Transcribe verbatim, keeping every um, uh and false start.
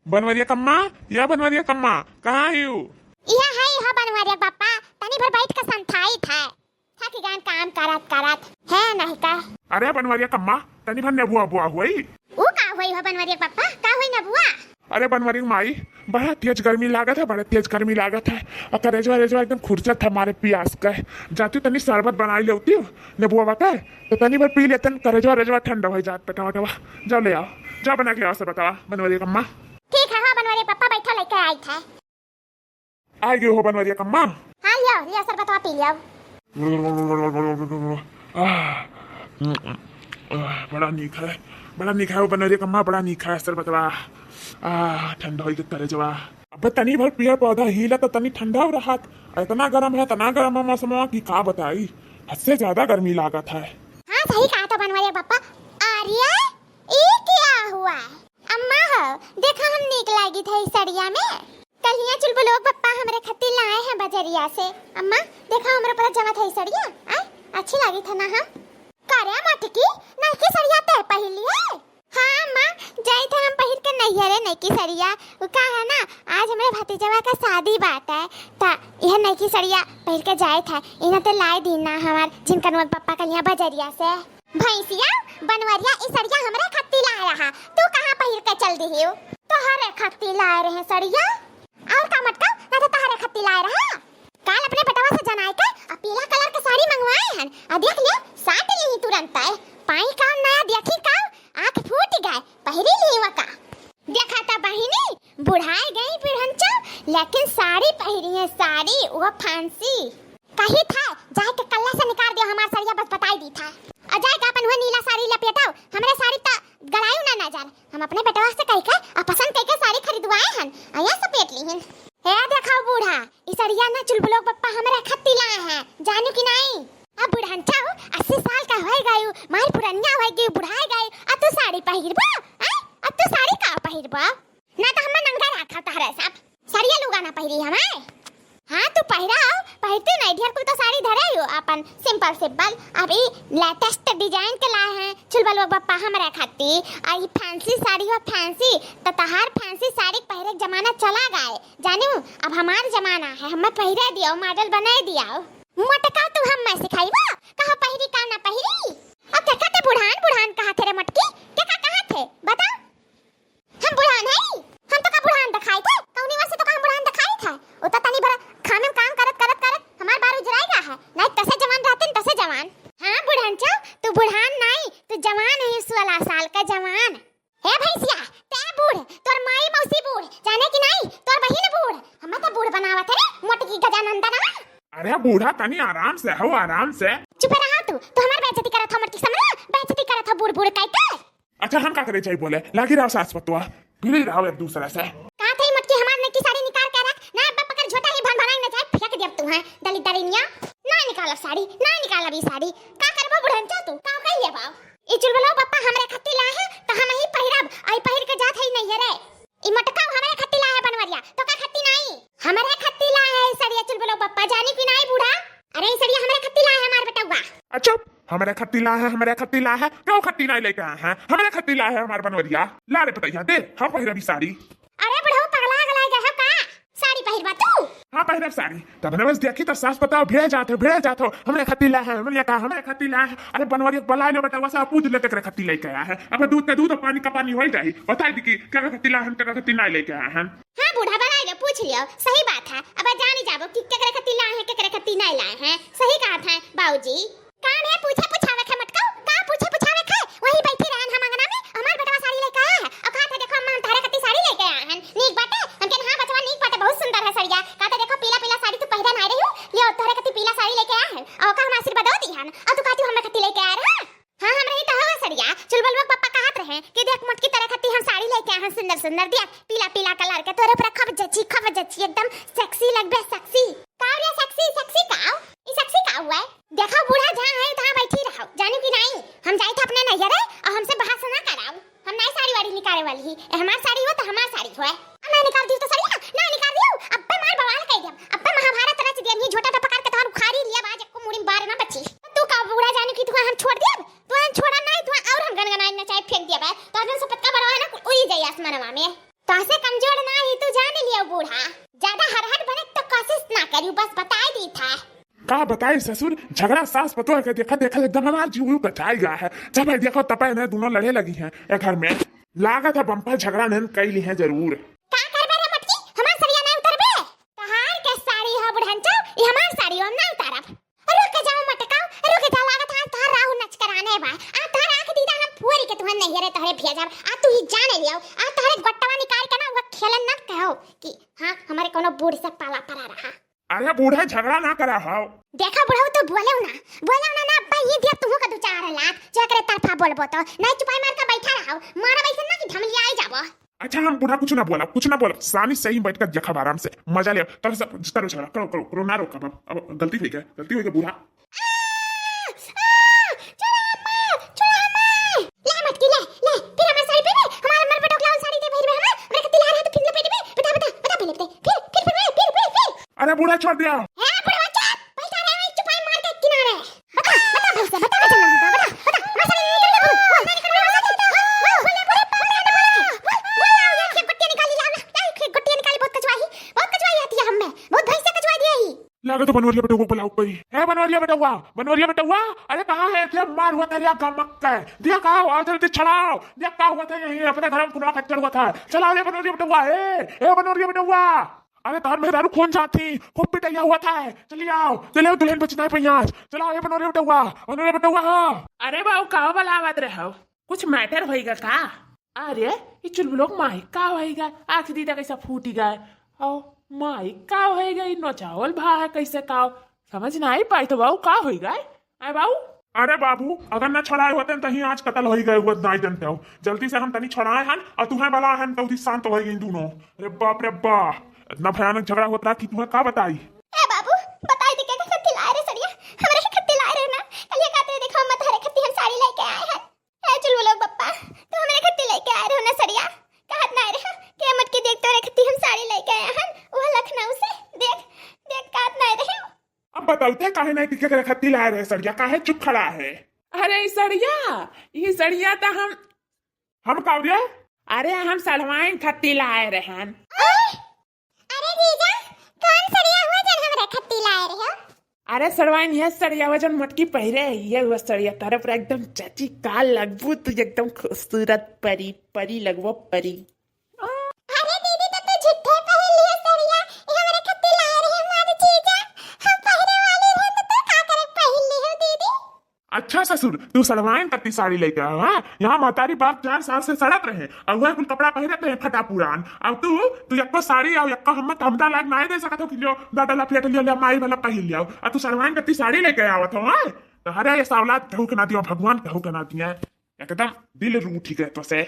बनवरिया कम्मा, या बनवरिया कम्मा, कहाँ ही हो? इहा है, इहा बनवरिया पप्पा, तनी भर बैठ के संथाई था। थक गन काम करत करत, है नहीं का? अरे बनवरिया कम्मा, तनी भर नेबुआ बुआ हुई। ऊ का हुई हो बनवरिया पप्पा, का हुई नेबुआ? अरे बनवरिया माई, बड़ा तेज गर्मी लागत है, बड़ा तेज गर्मी लागत है। और करेजवा रेजवा एकदम खुरचत है मारे पियास का। जाती तनी शरबत बनाई लेती हो नेबुआ के, तो तनी भर पी लेतन, करेजवा रेजवा ठंडा हो जात पेटवा वेटवा। जाओ ले आओ, जाओ बना के ले आओ शरबतवा बनवरिया कम्मा। ठीक है, हाँ बनवरिया पप्पा बैठो लेके आई थे। आ गयो हो बनवरिया कम्मा। हाँ लियो, लियो शरबतवा पी लियो। आह, आह, बड़ा नीक है, बड़ा नीक है हो बनवरिया कम्मा, बड़ा नीक है शरबतवा। आह, ठंडा होई के करेजवा। अब तनी भर पेड़ पौधा हिला तो तनी ठंडा हो रहत। इतना गरम है, इतना गरम है मौसमवा कि का बताई, हद से ज्यादा गर्मी लागत है। हाँ सही कहा तो बनवरिया पप्पा। अरे ई क्या हुआ? अम्मा हो, देखा हम नीक लागी थे ई सड़िया में। कलिया चुलबुलो पप्पा हमरे खातिर लाए हैं बजरिया से। अम्मा, देखा हमरे ऊपर जमा थे ई सड़िया, आय, अच्छी लागी थे ना हम? करे मटकी, नइकी सड़िया ते पहिली है? हाँ अम्मा, जाई थे हम पहिर के नैहरे नइकी सड़िया। उ का है ना, आज हमरे भतीजवा का शादी बाटे, त यह नइकी सड़िया पहिर के जाए थे। इन्हें ते लाई दी ना हमार जिनकनुआ पप्पा कलिया बजरिया से। भैंसिया, बनवरिया ई सड़िया हमरे खत्ती लाए रहा, तू कहाँ पहिर के चल दिहिउ? तोहरे खत्ती लाए रहे सड़िया। और का मटका, ना तो तोहरे खत्ती लाए रहा। काल अपने बेटवा से जनाए के आ पीला कलर के साड़ी मंगवाए हन, आ देख लियो, साट लिही तुरंत आए। पाई का नया देखी का, आँख फूट गए, पहिरी ली वका। देखा था बहिनी, बुढ़ाए गई बुढ़ंचो, लेकिन साड़ी पहिरी है, साड़ी, वो फैंसी। कही था, जाए के कल्ला से निकाल दियो हमार सड़िया, बस बताई दी था। और जाए के अपन हुआ नीला साड़ी लपेटाओ, हमरे साड़ी त गड़ायु ना नजर। हम अपने बेटवा से कह के और पसंद कह के साड़ी खरीदवाए हन, और या सपेट ली हन। हे देखो बूढ़ा, ई सड़िया ना चुलबुलो पप्पा हमरे खत्ती लाए हैं, जानू कि नहीं? अब बुढ़ंचा हो, अस्सी साल का होए गयू, मार पुरनिया होए गयू, बुढ़ाए गयू, अब तू साड़ी पहिरबा? आय? अब तू साड़ी का पहिरबा? ना तो हमें नंगा रखा तहरे सब। सड़िया लुगा ना पहिरी हमें। हाँ, तू पहिरा हो, पहिरती नहीं, ढेर कुल तो साड़ी धरे हो अपन simple simple। अब ई latest design के लाए हैं चुलबुलो पप्पा हमरे खाती। आ ई फैंसी साड़ी हो, फैंसी, तो तहार फैंसी साड़ी के पहिरे के जमाना चला गए, जानू, अब हमार जमाना है, हमें पहिरे दियो, model बनाए दियो। मोटका तू हमें सिखाइबा, कहा पहिरी का ना पहिरी? अब देखा ते बुढ़ान, बुढ़ान कहा थे रे मोटकी, के का कहा थे, बता? हम बुढ़ान है? हम तो का बुढ़ान दिखाई थे? कौनी वर्ष तो का हम बुढ़ान दिखाई थे? वो तो तनी भर खामे में काम करत, करत, करत हमार बार उजराई गा है। नहीं तसे जवान रहते न तसे जवान। हाँ बुढ़ान चो, तू बुढ़ान नहीं, तू जवान है, सोलह साल का जवान। हे भैंसिया, ते बूढ़, तोर माई मौसी बूढ़, जाने कि नहीं, तोर बहिन बूढ़, हमें तो बूढ़ बनावत है रे, मोटकी गजानंदन। अरे बूढ़ा तनी आराम से हो, आराम से। चुप रहा तू, तू हमार बेइज्जती करत हो, मोटकी समझ, बेइज्जती करत हो, बूढ़ बूढ़ कहते। अच्छा, हम का करे जाई बोले? लागी रहो सास पतुआ, भिड़ी रहो एक दूसरे से। का थे मोटकी, हमार नइकी साड़ी निकाल के रख, ना अब्बा पकड़ झोटा ही भन भनाई न जाए, फेंक दियब तू है, दली दलिनिया। ना निकालब साड़ी, ना निकालब ई साड़ी। का करबो बुढ़न चो तू, का कह लेबो? ई चुलबुलो पप्पा हमरे खत्ती ला है, त हम ही पहिरब, आई पहिर के जात है नैहरे। ई मोटका हमरे खत्ती ला है बनवरिया, तो का खत्ती नाई? हमरे खत्ती ला है ई सड़िया चुलबुलो पप्पा, जानी कि नाई बूढ़ा? अरे ई सड़िया हमरे खत्ती ला है हमार बेटउआ। अच्छा, हमरे खत्ती ला है, हमरे खत्ती ला है, क्यों खत्ती नाई लेके आए हैं? हमरे खत्ती ला है हमार बनवरिया, ला रे पतैया दे, हम पहिरब ई साड़ी। अरे बुढ़ऊ पगला गला गए हो का? साड़ी पहिरबा तू? हाँ पहिरब साड़ी, तब न बस देखी तो सास पतोह भिड़े जात हो, भिड़े जात हो, हमरे खत्ती ला है, हमरे का, हमरे खत्ती ला है। अरे बनवरिया बलाए लो बेटउआ से, पूछ ले केकरे खत्ती लेके आया है, अब दूध का दूध और पानी का पानी हो जाई, बताई दी कि केकरे खत्ती ला है, केकरे खत्ती नाई लेके आया है। हाँ बूढ़ा, बनाई लो, पूछ लियो, सही बात है। अब जानी जाबो कि केकरे खत्ती लाए हैं, केकरे खत्ती नाई लाए हैं। सही कहत हैं बाबूजी। काम है पूछे पुछावे के मटकाऊ, का पूछे पुछावे के? वही बैठी रहन हम अंगना में, हमार बेटवा साड़ी लेके आया है। और कहा था, "देखो अम्मा, हम तोहरे खत्ती साड़ी लेके आए हैं, नीक बाटे?" हम कहन, "हाँ बचवा, नीक बाटे, बहुत सुंदर है सड़िया।" कहा था, "देखो पीला पीला साड़ी तू पहिरा नाई रही हो, लियो तोहरे खत्ती पीला साड़ी लेके आए हैं।" और का हम आशीर्वाद दी हन, और तू कहती हमें खत्ती लेके आए रहा। हाँ, हम रही तो हवा सड़िया। चुलबुलवा के पप्पा कहत रहे कि देख मोटकी, तोरे खत्ती हम साड़ी लेके आए हैं सुंदर सुंदर, देख पीला पीला कलर के, तोरे ऊपर खूब जची, खूब जची, एकदम sexy लगबे, sexy। का रे sexy, sexy का? ई sexy का हुआ है? देखो बूढ़ा जहाँ है तहाँ बैठी रहो, जानू कि नहीं? हम जाई थे अपने नैहरे और हमसे बहस ना कराओ। हम नाई साड़ी वाड़ी निकाले वाली ही, ए हमार साड़ी हो तो हमार साड़ी हो। अब ना निकाल दियो तो सड़िया, ना निकाल दियो, अब्बे मार बवाल कह दिया, अब्बे महाभारत रच दिया, ये झोटा पकड़ के तोहर उखाड़ी लिया, आज एको मुड़ी में बार ना बची। तू का बूढ़ा जानू कि तू हम छोड़ दिया? तू हम छोड़ा नहीं, तू और हम गनगनाई नचाई फेंक दिया बे। तो अजन से पतका बड़वा है ना, उड़ी जाई आसमानवा में। तो ऐसे कम जोड़ नाही तू जान लियो बूढ़ा, ज्यादा हरहट बने तो कोशिश ना करियो, बस बताई दी था। का बताई ससुर, झगड़ा सास पतोह के देखा देखा एकदम हमार जीव उकटाई गया है। जब है देखो तपे ने दोनों लड़े लगी हैं ए घर में। लागत है बम्पर झगड़ा नैन कई ली हैं जरूर। का करबे रे मटकी, हमार सरिया नहीं उतरबे? तहार के साड़ी है बुढ़ंचो, ये हमार साड़ी हम ना उतारब। रुक जाओ मटकाओ, रुक जा, लागत है आज तहार राहु नच कराने बा। आ तहार आँख दीदा हम फोरी के तुहन नहीं रे तोहरे भेजब। आ तू ही जाने लियो, आ तोहरे गोटवा निकाल के ना वो खेलन न कहो कि हाँ हमारे कोनो बूढ़ से पाला पड़ा रहा। अरे बूढ़ा झगड़ा ना करा हो। देखा बुढ़ऊ तू बोले ना, बोले ना ना अब्बा ये दिया तुहू का दो चार लात, जो करे तरफा बोलबो तो, नहीं चुपाई मार के बैठा रहो, मारा वैसे ना कि धमलिया आई जाबो। अच्छा हम बूढ़ा कुछ ना बोला, कुछ ना बोला, सानी सही बैठ कर देखा आराम से, मजा ले, तब सब करो झगड़ा, करो करो करो, ना रोका अब, अब गलती हुई गया, गलती हुई गया बूढ़ा। आ, आ, छोड़ा अम्मा, छोड़ा अम्मा। ले मटकी ले, ले, फिर हमार साड़ी पहने, हमार, हमार पे डोकला वाली साड़ी दे भइर में हमार, मेरे खातिर लाए रहा तो फिर लपेट में, बता, बता, बता पहले बता, फिर, फिर, फिर, फिर, फिर, फिर। अरे बूढ़ा छोड़ दिया। ए, बूढ़ा बच्चा, बैठा रहे, चुपाई मार के किनारे। बता, बता भैंसे, बता, बता, बता, बता, हमार साड़ी निकल गया, बोल, बोल, बोल, बोल, बोल, बोल, बोल, बोल, बोल, बोल, ये खेत गट्टिया निकाली, लाओ ना, लाओ, खेत गट्टिया निकाली, बहुत कचवाई, बहुत कचवाई आती है हमें, बहुत भैंसे कचवा दिया ही। लागत बनवरिया बेटौआ बुलाओ कोई। ए बनवरिया बेटौआ, बनवरिया बेटौआ, अरे कहाँ है? दिया मार हुआ था, दिया गमक का है। दिया कहाँ हुआ? जल्दी छड़ाओ। दिया का हुआ था यहीं? अपने घर में खुनवा खच्चर हुआ था। चलाओ रे बनवरिया बेटौआ, ए, ए बनवरिया बेटौआ। अरे तार मेहरारू खून जाती, खूब पिटैया हुआ था। चलिए आओ, चलिए आओ, दुल्हन बचना है भैया। चलाओ ए बनवरिया बेटौआ, बनवरिया बेटौआ, हाँ। अरे बाबू, का बलावत रहे हो? कुछ matter होइगा का? अरे, ई चुलबुलोक माई का होइगा? आँख दीदा कैसा फूटी गए? औ माई का होइगा? ई नचावल भा है कैसे का? समझ ना आई पाई तो बाबू का होइगा? आए बाबू? अरे बाबू, अगर ना छड़ाए होते न तहीं आज कतल होई गए हुआ नाई जनते हो। जल्दी से हम तनी छड़ाए हन और तुम्हें बला हन तो शांत हो गई दोनों। अरे बाप रे बाप, इतना भयानक झगड़ा होता कि तुम्हें का बताई? ए बाबू, बताई दी के खत्ती लाए रे सड़िया, हमरे खत्ती लाए रे ना। कलिया काते देखो मत हरे खत्ती हम साड़ी लेके आए हन। ए चुलबुलोक बप्पा, तू हमरे खत्ती लेके आए रहो ना सड़िया। कहत ना रहे कि मटकी देख तोरे खत्ती हम साड़ी लेके आए हन, वो लखनऊ से। देख, देख कहत ना रहे। अब बताओ ते काहे नहीं कि केकरे खत्ती लाए रहे सड़िया, काहे चुप खड़ा है? अरे ई सड़िया, ई सड़िया त हम हम का रे? अरे हम सड़वाइन खत्ती लाए रहन। अरे जीजा, कौन सड़िया हुआ जन हमरे खत्ती लाए रहे हो? अरे सड़वाइन, यह सड़िया हुआ जन मटकी पहिरे है, ये हुआ सड़िया तारे पर एकदम जची का लगबू तू, एकदम खूबसूरत परी, परी लगबो परी। अरे दीदी, तो तू झूठे पहिर लियो सड़िया, ये हमरे खत्ती लाए रहे हमारे जीजा, हम पहिरे वाली रहे तो तू का करे पहिर लियो दीदी? अच्छा ससुर, तू सड़वाइन कत्ती साड़ी लेके आयो, हाँ? यहाँ महतारी बाप चार साल से सड़त रहे, और वह कुल कपड़ा पहिरत रहे फटा पुरान। अब तू, तू यक्को साड़ी और यक्को हम्मत हमरा लायक नाय दे सकत हो कि लियो, दादा ला फेट लियो, ले माई वाला पहिर लियो। और तू सड़वाइन कत्ती साड़ी लेके आवत हो, हाँ? तो अरे ये सावलाद कहू के ना दियो, भगवान कहू के ना दिया। एकदम दिल रूठ गए तो से।